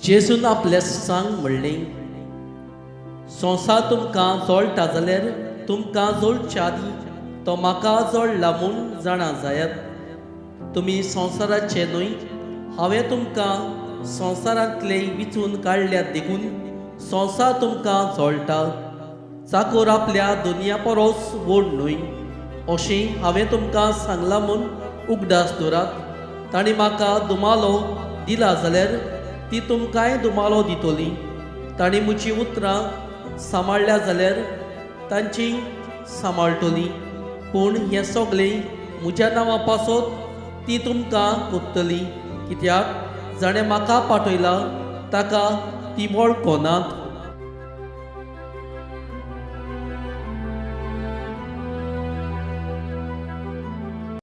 जेजून आपल्या सांग म्हणलें, संवसार तुमकां जळटा जाल्यार तुमकां जळच्या आदीं तो म्हाका जळला म्हूण जाणा जायात. तुमी संवसाराचे न्हय, हांवें तुमकां संवसारांतले विचून काडल्यात देखून संवसार तुमकां जळटा. चाकोर आपल्या दुनिया परस व्हड न्हय अशें हांवें तुमकां सांगलां म्हूण उगडास दवरात. तांणी म्हाका दुमालो दिला जाल्यार ती तुमकांय दुमालो दितली. तांणी म्हजी उतरां सांबाळ्ळ्या जाल्यार तांची सांबाळटली. पूण हें सगळें म्हज्या नांवा पासत ती तुमकां कोत्तली, कित्याक जाणें म्हाका पाठयला ताका ती वळखनात.